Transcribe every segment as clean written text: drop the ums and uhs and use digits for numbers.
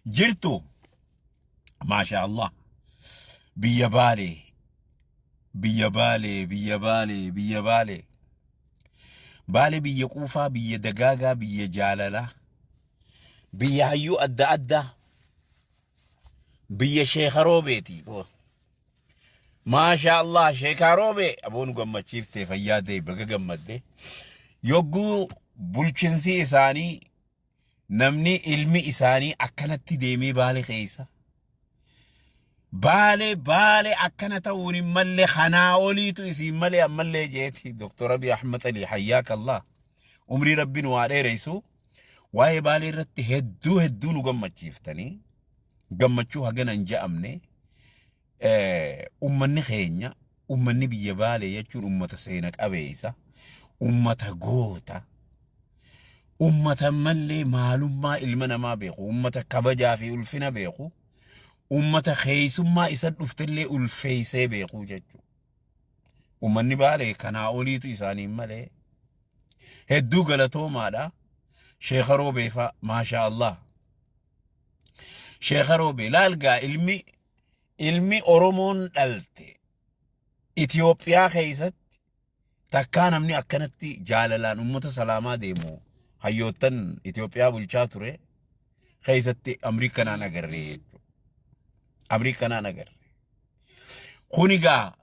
Jirtu maasha Allah biyya Baalee biyya Baalee biyya Baalee biyya Baalee Baalee biyya quufaa biyya dagaagaa biyya jaalalaa biyya hayyuu adda addaa biyya sheeka roobeeti. Maasha Allah sheekaa roobee aboo nu gammachiiftee fayyaa ta'e baga gammadde yogguu bulchinsi isaanii namni ilmi isaanii akkanatti deemee baale keessa baale baale akkana ta'uun hin malle kanaa oliitu isiin malee ammallee jeeti Dr. Abiy Ahmad Ali hayyaaka Allah umrii rabbiin waa dheereysu waa'ee baalee irratti hedduu hedduu nu gammachiiftanii gammachuu hagana hin je'amne ummanni keenya ummanni biyya baalee jechuun ummata seena qabeessa ummata goota ummata mallee maalummaa ilma namaa beeku ummata kabajaa fi ulfina beeku ummata keessummaa isa dhuftellee ulfeessee beeku jechuudha. Ummanni baalee kanaa oliitu isaaniin malee hedduu galatoomaadha. Sheekha Roobeefaa maashaa Allah. Sheekha Roobee laalgaa ilmi ilmi Oromoon dhalte Itoophiyaa keessatti takkaa namni akkanatti jaalalaan uummata salaamaa deemu hayyoottan Itoophiyaa bulchaa ture keessatti Amriikanaan agarre jechuudha. Amriikanaan agarre. Kun egaa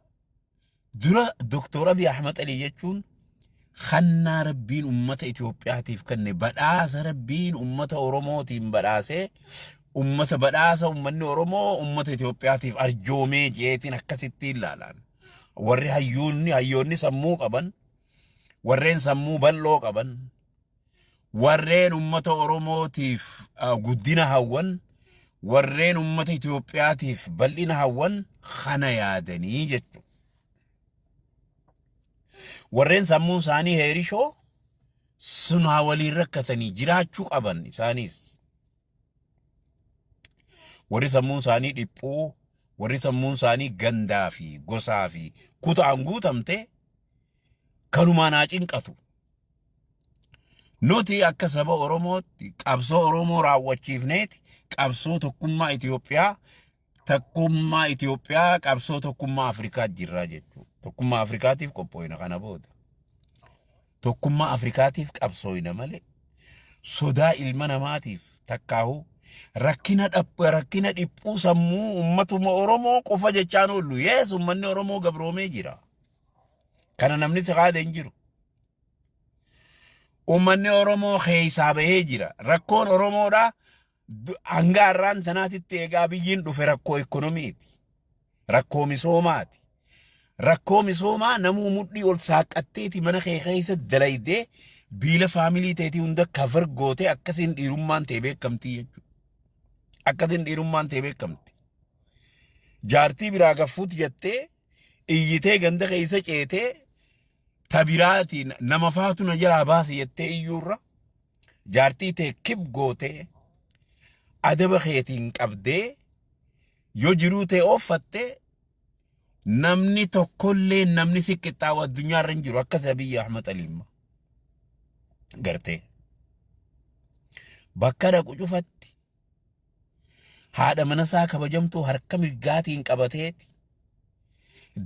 Dura Dr. Abiy Ahmad Ali jechuun kannaa rabbiin ummata Itoophiyaatiif kenne badhaasa rabbiin ummata Oromootiin badhaasee ummata badhaasa ummanni Oromoo ummata Itoophiyaatiif arjoomee jeetiin akkasitti ilaalan. Warri hayyuunni hayyoonni sammuu qaban warreen sammuu bal'oo qaban warreen ummata Oromootiif guddina hawwan warreen ummata Itoophiyaatiif bal'ina hawwan kana yaadanii jechuudha. Warreen sammuun isaanii heerishoo sun haa waliin rakkatanii jiraachuu qaban isaanis. Warri sammuun isaanii dhiphuu, warri sammuun isaanii gandaa fi gosaa fi kutaan guutamte kanumaan haa cinqatu. Nuti akka saba Oromootti qabsoo Oromoo raawwachiifneeti qabsoo tokkummaa Itoophiyaa tokkummaa Itoophiyaa qabsoo tokkummaa Afrikaa jirraa jechuudha. Tokkummaa Afrikaatiif qophooyna kana booda. Tokkummaa Afrikaatiif qabsooyna malee sodaa ilma namaatiif takkaahu rakkina rakkina dhiphuu sammuu ummatuma Oromoo qofa jechaan oollu. Yees ummanni Oromoo gabroomee jira. Kana namni si kaade hin jiru. Uummanni Oromoo keessaa bahee jira. Rakkoon Oromoodhaa hanga har'aan tanaatitti eegaa biyyiin dhufe rakkoo ikkonomiiti. Rakkoo misoomaati. Rakkoo misoomaa namuu mudhii ol saaqqatteeti mana kee keessa dalaydee biila faamilii teetii hunda kafar gootee akkasiin dhiirummaan tee beekamtii jechuudha. Akkasiin dhiirummaan tee beekamti. Jaartii biraa gaffuuti jettee iyyitee ganda keessa ceetee ta biraatiin nama faatu na jalaa baasi jettee iyyuurra jaartii tee kib gootee adaba keetiin qabdee yoo jiruu tee ooffatte namni tokkollee namni si qixxaawu addunyaa irra hin jiru akkas Abiyyi Ahmad Aliimma gartee bakka dhaqu cufatti Haadha mana isaa kabajamtuu harka mirgaatiin qabateeti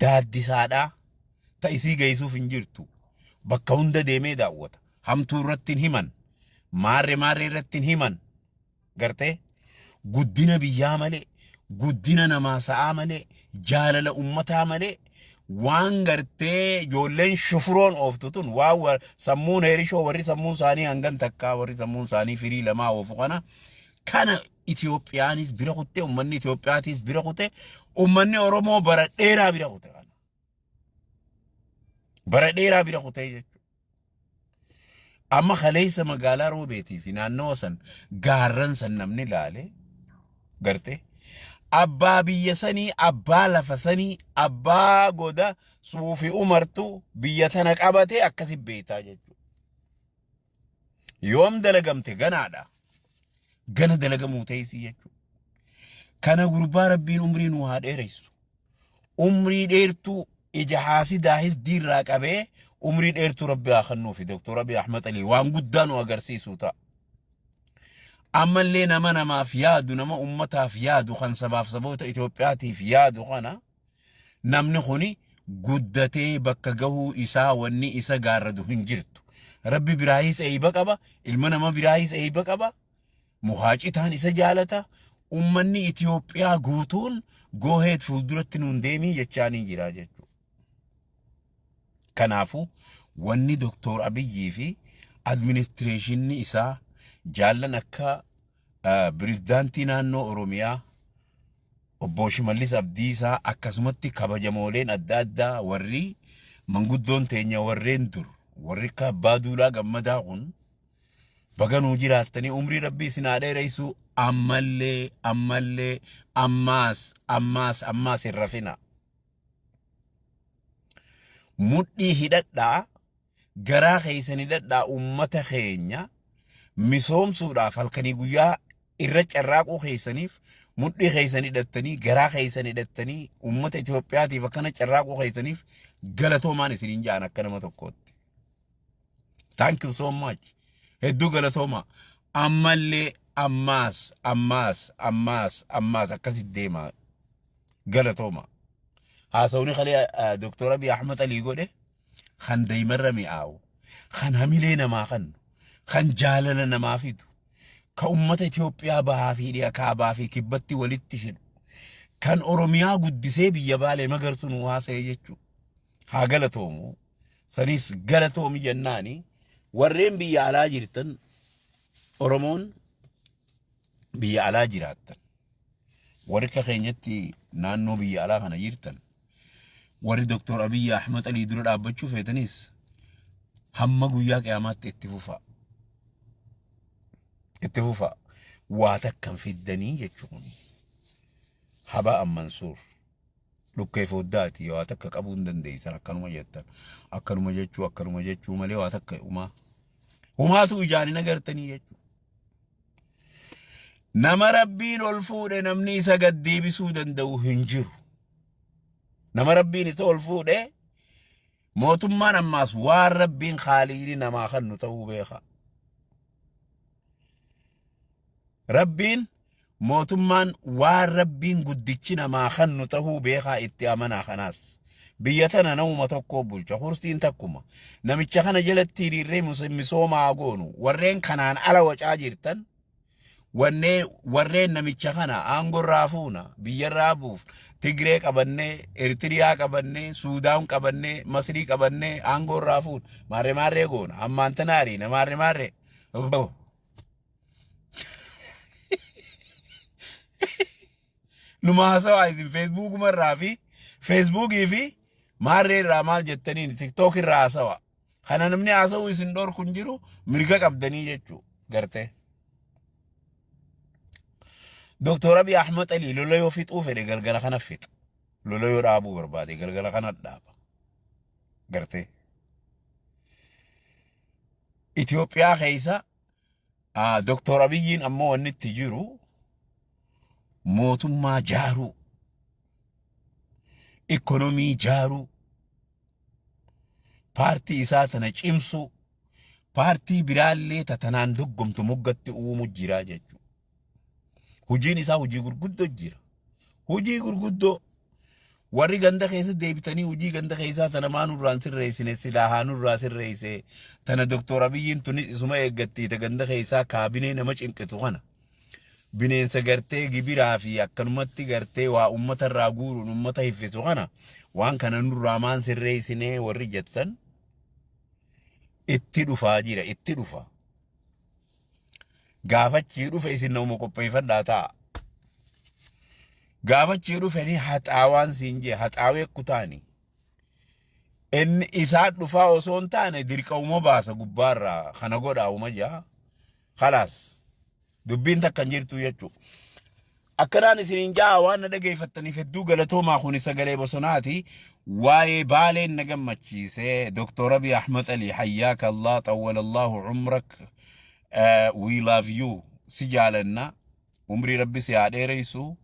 daaddisaadhaa ta isii geessuuf hin jirtu. Bakka hunda deemee daawwata. Hamtuu irratti hin himan. Maarree maarree irratti hin himan. Gartee guddina biyyaa malee, guddina namaa sa'aa malee, jaalala ummataa malee waan gartee ijoolleen shufuroon ooftu tun waan sammuun heerishoo warri sammuun isaanii hangan takkaa warri sammuun isaanii firii lamaa oofu kana kana Itoophiyaanis bira kutte ummanni Itoophiyaatis bira kute ummanni Oromoo bara dheeraa bira kute kana bara dheeraa bira kutee jechuudha. Amma kaleessa magaalaa Roobeetii fi naannawa san gaarran san namni ilaale garte abbaa biyya sanii abbaa lafa sanii abbaa goda suufi umartu biyya tana qabate akkasi beektaa jechuudha. Yoom dalagamte ganaadha. Gana dalagamuu teessii jechuudha. Kana gurbaa rabbiin umrii nu haa dheeressu. Umrii dheertuu ija haasidaahis diirraa qabee umrii dheertuu rabbi haa kennuufi Dr. Abiy Ahmad Alii waan guddaa nu agarsiisuu ta'a. Ammallee nama namaaf yaadu, nama ummataaf yaadu, kan sabaaf saboota Itoophiyaatiif yaadu kana, namni kuni guddatee bakka gahuu isaa wanni isa gaarradu hin jirtu. Rabbi biraayis eeyba qaba, ilma nama biraayis eeyba qaba. Muhaacitaan isa jaalata. Ummanni Itoophiyaa guutuun gooheet fuulduratti nuun deemii jechaanii jira jechuudha. Kanaafuu wanni Doktor Abiyyii fi administration-ni isaa jaallan akka pirezidaantii naannoo Oromiyaa obbo Shimallis Abdiisaa, akkasumatti kabajamooleen adda addaa, warri manguddoon teenya warreen dur, warri akka Abbaa Duulaa Gammadaa kun baga nuu jiraattanii, umrii Rabbii isin haa dheeressu. Ammallee, ammallee, ammaas, ammaas, ammaas hin rafina. Mudhii hidhadhaa, garaa keessan hidhadhaa. Ummata keenya misoomsuudhaaf halkanii guyyaa irra carraaquu keessaniif, mudhii keessan hidhattanii, garaa keessan hidhattanii ummata Itoophiyaatiif akkana carraaquu keessaniif galatoomaan isiniin ja'an akka nama tokkootti. Thank you so much. Hedduu galatooma. Ammallee, ammaas, ammaas, ammaas, ammaas akkasitti deema. Galatooma. Haasawni kalee Dr. Abiy Ahmad Alii godhe kan deemarra mi'aawu, kan hamilee namaa kennu, kan jaalala namaa fidu, kan ummata Itoophiyaa bahaa fi dhiha, kaabaa fi kibbatti walitti hidhu, kan Oromiyaa guddisee biyya Baalee magarsu nu haasa'e jechuudha. Haa galatoomu. Sanis galatoomi jennaani. Warreen biyya alaa jirtan, Oromoon biyya alaa jiraattan, warri akka keenyatti naannoo biyya alaa kana jirtan, warri Dr. Abiyyi Ahmad Alii dura dhaabbachuu feetanis hamma guyyaa qiyaamaatti itti fufa. Itti fufa. Waa takkan fiddanii jechuun. Haba Mansuur. Dhukkee foddaati, waa takka qabuu hin dandeessan. Akkanuma jettan. Akkanuma jechuu, akkanuma jechuu malee waa takka humaa. Humaatu ijaan hin agartanii jechuudha. Nama Rabbiin ol fuudhe namni isa gad deebisuu danda'u hin jiru. Nama Rabbiin isa ol fuudhe mootummaan ammaas waan Rabbiin haaliini namaa kennu ta'uu beeka. Rabbiin mootummaan waan Rabbiin guddichi namaa kennu ta'uu beekaa, itti amanaa. Kanaas biyya tana namuma tokko bulcha, kursiin takkuma. Namicha kana jalatti hiriirree misoomaa goonu. Warreen kanaan ala wacaa jirtan, wannee warreen namicha kana aangorraa fuuna, biyyarraa buuf, Tigree qabannee, Eritiriyaa qabannee, Suudaan qabannee, Masrii qabannee, aangorraa fuuna, maarree maarree goona, ammaan tana ariina, maarree maarree. Numa haasawaa isin Feesbuukuma irraa fi Feesbuukii fi maarree irraa maal jettaniin, TikTok irraa haasawa. Kana namni haasawuu isin dhorku hin jiru, mirga qabdanii jechuu gartee. Doktor Abiy Ahmad Ali lola yoo fixuu fedhe galgala kana fixa. Lola yoo dhaabuu barbaade galgala kana dhaaba. Gartee. Itoophiyaa keessa Doktor Abiyyiin ammoo wanni itti jiru mootummaa jaaruu, ikonomii jaaruu, paartii isaa tana cimsuu, paartii biraallee tatanaan doggomtu moggatti uumu jira jechuudha. Hojiin isaa hojii gurguddoo jira. Hojii gurguddoo warri ganda keessa deebitanii hojii ganda keessaa tana maa nurraan sirreessine, silaa haa nurraa sirreesse, tana Doktor Abiyyiin tunis isuma eeggatti. Ta ganda keessaa kaabinee nama cinqitu kana, bineensa gartee gibiraa fi akkanumatti gartee waa ummata irraa guuruun ummata hiffisu kana, waan kana nurraa maan sirreessine warri jettan, itti dhufaa jira, itti dhufa. Gaafachii dhufe isin nama qopheeffadhaa ta'a. Gaafachii dhufe ni haxaawaan siin jee, haxaawee kutaani. Inni isaa dhufaa osoo hin taane dirqamuma baasa gubbaarraa kana godhaa uma jaa. Khalaas, dubbiin takka hin jirtu jechuudha. Akkanaan isiniin ja'a, waan na dhageeffattaniif hedduu galatoomaa. Kuni sagalee bosonaati. Waa'ee Baaleen na gammachiise. Dr. Abiy Ahmad Ali, hayyaaka Allah, xawwala Allahu umrak. We love you. Si jaalanna. Umrii Rabbi si haa dheeressu.